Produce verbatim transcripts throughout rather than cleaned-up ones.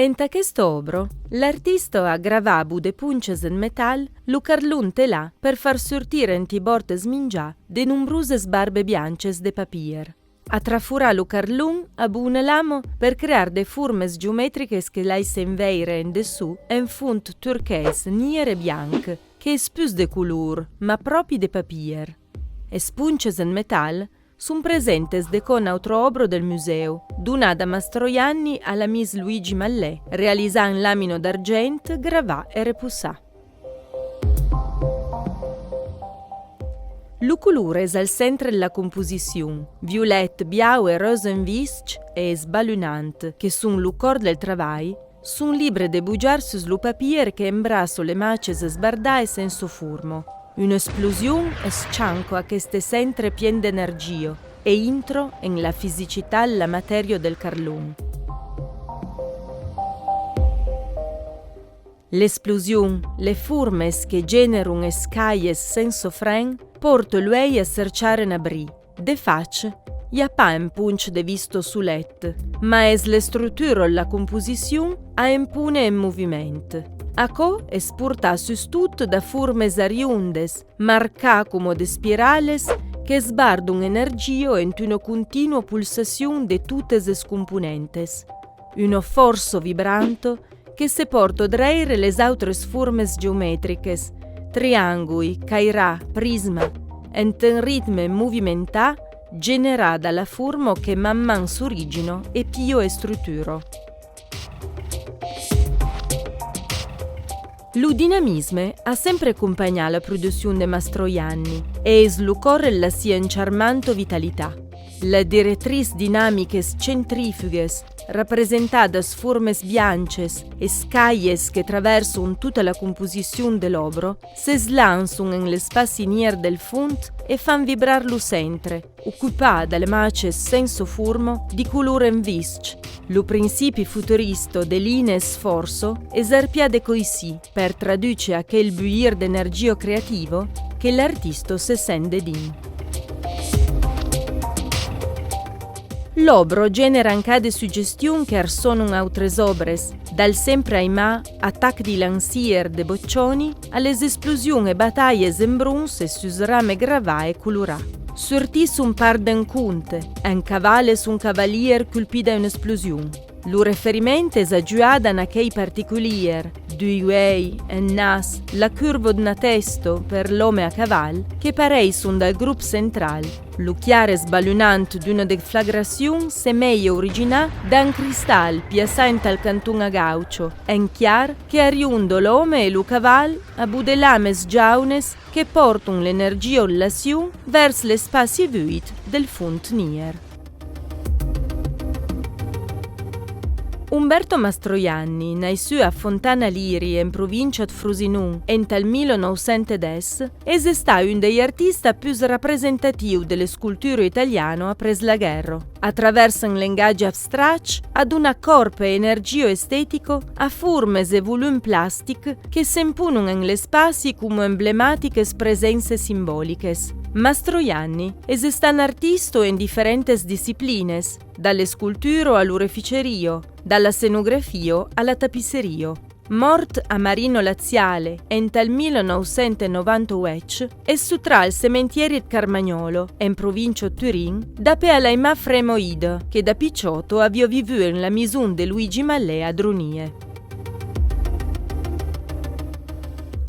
Ent aquesta òbra, l'artista a gravat abús de ponchas en metal lo carlon telat per far surtir enti bòrtas minjar de nombroses barbas bianchas de papièr. A traforar lo carlon abús una lama per crear de formas geometricas que laissan veire en dessús un fons turqués nier e bianc, qu'es pus de color, mas pròpi de papièr. Es ponchas en metal son presentas de cò en autra òbra del musèu, donada a Mastroianni a l'amic Luigi Mallet, realizat en lamina d'argent, gravat e repossat. Lo color es al centre de la composicion. Violet, biau e rosa en visc e esbalonant, que son lo còr del trabalh, son libre de bojar sus lo papièr que embraça las machas esbardadas sensa forma. Una explosion eschanca aqueste centre plen d'energia e intra en la fisicitat la matèria del carlon. L'explosion, las formas que generan escalhas sensa fren, pòrta l'uèlh a cerchar un abric. De fach, i a pas un ponch de vista solet, mas es l'estructura, la composicion, a un ponch en moviment. Aquò es portat sustot da formas ariondas, marcas coma d'espiralas, qu'esbardan energia ent una continua pulsacion de totas es componentas. Una fòrça vibranta que se pòrta drèire las autras formas geometricas, triangui, cairà, prisma, ent un ritme movimentat generat da la forma que man man s'origina e pia estructura. Lo dinamisme a sempre acompanhat la produccion de Mastroianni e es lo còr de la sia encharmanta vitalitat. Las diretrices dinamicas centrifugas, representadas formas bianchas, escalhas que travèrsan tota la composicion de l'òbra, s'eslançan en l'espaci nier del fons e fan vibrar lo centre, ocupat da las machas sensa forma de color en visc. Lo principi futurista de lineas fòrça es arpiat de coissí per traduche aquel bulhir d'energia creativa que l'artista se sent dedins. L'òbra genera encara de suggestions qu'arsonan autras òbras, dal sempre aimat Atac di lancier de Boccioni a las explosions e batalhas en bronze sus rame gravat e colorat. Sortisson part d'un conte, un caval e son cavalièr colpit da una explosion. Lo referiment es ajuat en aquel particulièr, dui uèlhs, un nas, la curva d'una tèsta per l'òme a caval, que pareisson dal grop central. Lo clar esbalonant d'una deflagracion semelha originar d'un cristal piaçat ent al canton a gaucha, un clar que arionda l'òme e lo caval abús de lamas jaunas que pòrtan l'energia de l'accion vèrs l'espaci vuit del fons nier. Umberto Mastroianni, naissut a Fontana Liri, en província de Frosinone, ent al mila nòu cents e dètz, es estat un dei artistas pus representatius de l'escultura italiana après la guèrra. A travèrs un lengatge abstrach, a donat còrp e energia estetica a formas e volum plastic que s'emponan en l'espaci coma emblematicas preséncias simbolicas. Mastroianni es estat un artista en diferentas disciplinas, da l'escultura a l'oreficeria, da la scenografia a la tapisseria. Mòrt a Marino Laziale ent al mila nòu cents e novanta uèch, es sotrat al cementièri de Carmagnola, en província de Turin, dapèr a l'aimat frema Ida, que da pichòta avia vivut en la maison de Luigi Mallet a Dronie.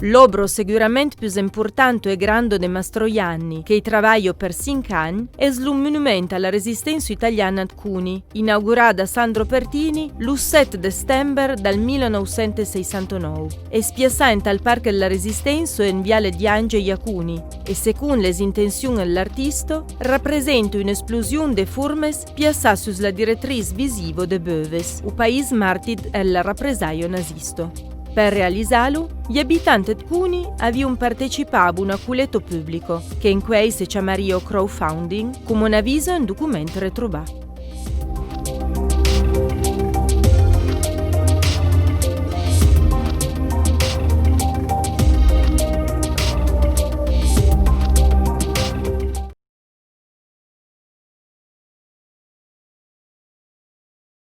L'òbra segurament pus importanta e granda de Mastroianni, que i trabalha per cinc ans, es lo monument a la resisténcia italiana de Coni, inaugurada a Sandro Pertini lo sèt de setembre del mila nòu cents e seissanta nòu. Es piaçat ent al Parc de la Resisténcia en viale Diange a Coni, e segon las intencions de l'artista, representa una explosion de formas piaçat sus la directritz visiva de Beuves, o país martir de la represalha nazista. Per realizar-lo, i abitants de Coni avián participat a una collècta publica, qu'encuei se chamaria crowdfunding, coma n'avisa un document retrobat.